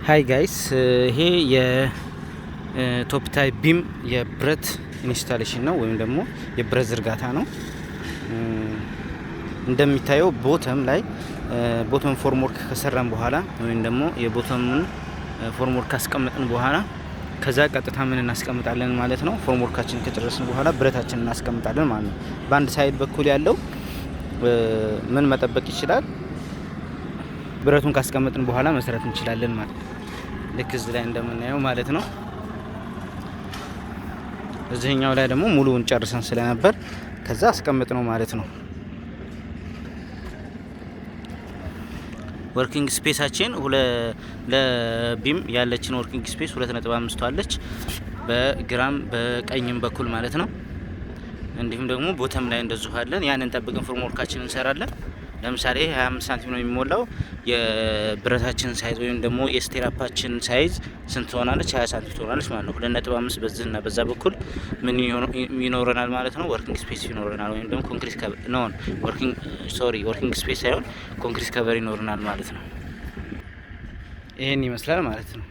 Hi guys፣ ይሄ የ top tie beam የብረት installation ነው ወይም ደግሞ የብረት ዝርጋታ ነው። እንደሚታየው bottom ላይ bottom formwork ከሰራን በኋላ ወይም ደግሞ የ bottom ኡን formwork ካስቀመጥን በኋላ ከዛ ቀጥታ ምን እናስቀምጣለን ማለት ነው። Formwork ኣችንን ከጨረስን በኋላ ብረታችንን እናስቀምጣለን ማለት ነው። በአንድ side በኩል ያለው ምን መጠበቅ ይችላል? ብረቱን ካስቀመጥን በኋላ መስራት እንችላለን ማለት ነው። ልክ እዚህ ላይ እንደምናየው ማለት ነው። እዚህኛው ላይ ደግሞ ሙሉውን ጨርሰን ስለነበር ከዛ አስቀምጥ ነው ማለት ነው። Working space ኣችን ለ beam ያለችን working space 2.5 አለች፣ በግራም በቀኝም በኩል ማለት ነው። እንዲሁም ደግሞ bottom ላይ እንደዚሁ አለን። ያንን ጠብቀን formwork ኣችን እንሰራለን። ለምሳሌ 25 ሳንቲም ነው የሚሞላው። የብረታችን size ወይም ደግሞ የ stirrup ኣችን size ስንት ትሆናለች? 20 ሳንቲም ትሆናለች ማለት ነው። 2.5 በዚህና በዛ በኩል ምን ይኖረናል ማለት ነው? Working space ይኖረናል ወይም ደግሞ concrete cover no working, sorry, working space ሳይሆን concrete cover ይኖረናል ማለት ነው። ይሄን ይመስላል ማለት ነው።